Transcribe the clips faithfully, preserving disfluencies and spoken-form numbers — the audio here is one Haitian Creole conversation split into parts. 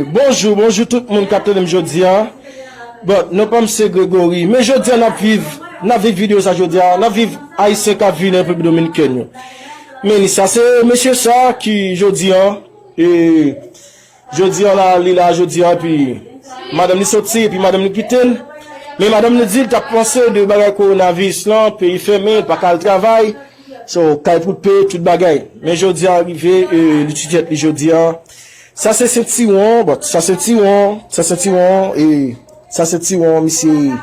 Bonjou, bonjou tout moun k ap tande m jodi a. Bon, non pa m se Gregory. Men jodi a n ap viv, n ap viv videyo sa jodi a. N ap viv Ayisyen k ap viv nan Repiblik Dominikèn yo. Men sa se mesye sa ki jodi a, e, jodi a la, li la jodi a, epi madanm li soti, epi madanm li kite l. Men madanm li di l t ap panse de bagay kowonaviris lan, peyi fèmen, l pa ka al travay. So, kay pou l peye tout bagay. Men jodi a rive, e, li tchitchèt li jodi a. Sa se sentiwon, but sa sentiwon, sa sentiwon, e, sa sentiwon, misye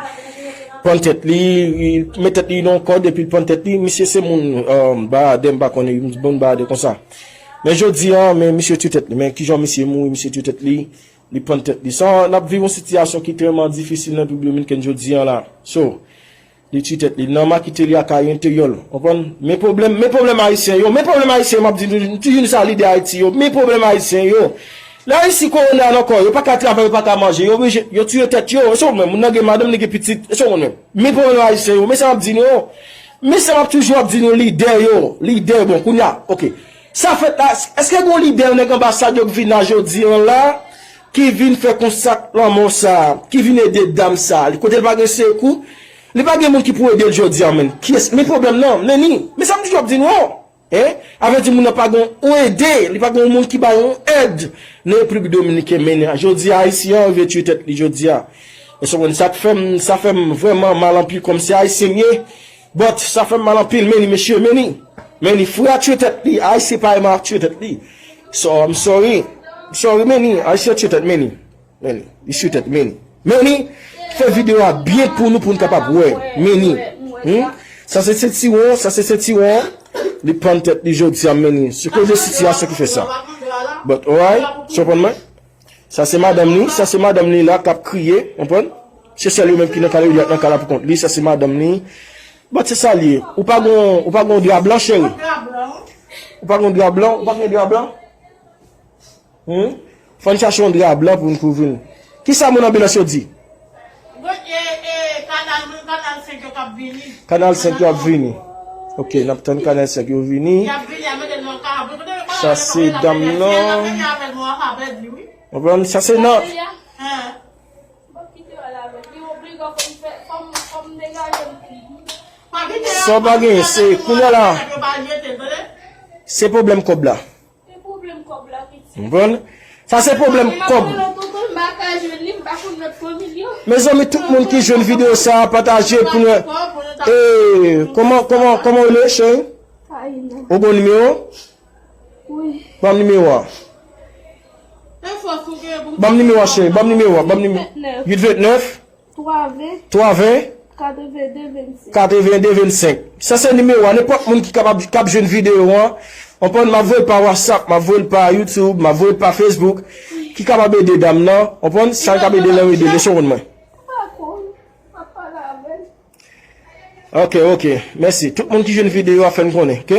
pann tèt li, li met tèt li nan kòd epi l pann tèt li. Misye se moun, um, Baadè, m pa konnen, moun Baadè konsa. Men jodi a, men misye tchwe tèt li. Men kijan misye mouri, misye tchwe tèt li, li pann tèt li. Sa, n ap viv yon sitiyasyon ki trèman difisil nan Repiblik Dominikèn jodi a la. So, li tchwe tèt li. Nan makite li ak Ayen te yòl. Konprann? Men pwoblèm, men pwoblèm Ayisyen yo. Men pwoblèm Ayisyen, m ap di nou, nou toujou di sa lidè Ayiti yo. Men pwoblèm Ayisyen yo. Larisi kowona nan kò yo, pa ka travay, yo pa ka manje. Yo oblije, yo tiye tèt yo. E se ou menm, moun nan gen madanm, li gen pitit. E se ou menm. Men pwoblèm Ayisyen yo. Men sa m ap di nou yo. Men sa m ap toujou ap di nou lidè yo. Lidè, bon, kounye a, oke. Sa fèt la, èske gon lidè nèg anbasad yo k vin la jodi a la, ki vin fè konsa k lanmò sa, ki vin ede dam sa, li kote l pa gen sekou, li pa gen moun ki pou ede l jodi a, men. Kiyès? Men pwoblèm nan, men ni. Men sa m toujou ap di nou an. Hein? A vle di moun nan pa gen yon ede, li pa gen yon moun ki ba yon èd nan Repiblik Dominikèn, men ni. Jodi a, Ayisyen an rive tchwe tèt li jodi a. E se konn sa k fè m, sa fè m vrèman mal anpil kòm se Ayisyen m ye. But sa fè m mal anpil, men ni, mesye, men ni. Men ni, frè a tchwe tèt li, Ayisyen parèy mwen ap tchwe tèt li. So, I'm sorry. I'm sorry, men ni, Ayisyen tchwe tèt, men ni. Men ni, li tchwe tèt, men ni. Men ni, fè videyo a byen pou nou, pou n kapab wè. Men ni. Hmm? Sa se sentiwon, sa se sentiwon. Li pann tèt li jodi a, men ni. Se koze sitiyasyon ki fè sa. But, alright, so konprann mwen? Sa se madanm li, sa se madanm li la k ap kriye, konprann? Se sèl yo menm ki nan kay la, yo nan kay la pou kont li, sa se madanm li. But se sa l ye. Ou pa gon, ou pa gon dra blan, cheri? Ou pa gon dra blan? Ou pa gen dra blan? Hmm? Fò n chache yon dra blan pou n kouvri l. Kisa moun anbilans yo di? Bon, e, e, kanal, kanal senk yo k ap vini. Kanal senk yo ap vini. Ok, n ap tann kanal senk yo vini. Y ap vini, y ap mete nou an kab. Sa se dam nan. Konprann? Sa se nan. Sa w pa genyen, se kounye a la. Se pwoblèm kòb la. Konprann? Sa se pwoblèm kòb. Mezanmi, tout moun ki jwenn videyo sa a, pataje pou nou. E, kòman, kòman, kòman ou rele, cheri? Ou gon nimewo? Ban m nimewo a. Ban m nimewo a, cheri. Ban m nimewo a. Ban m nimewo. Uit vennèf. Twa ven. Twa ven. Katreven de vennsenk. Katreven de vennsenk. Sa se nimewo a. Nenpòt moun ki kapab, k ap jwenn videyo an, konprann, m ap voye l pa WhatsApp, m ap voye l pa YouTube, m ap voye l pa Facebook, ki kapab ede dam nan, konprann, sa l kapab ede l nan ede l, se konn mwen. Ok, ok. Mèsi. Tout moun ki jwenn videyo a, fè n konnen, ok?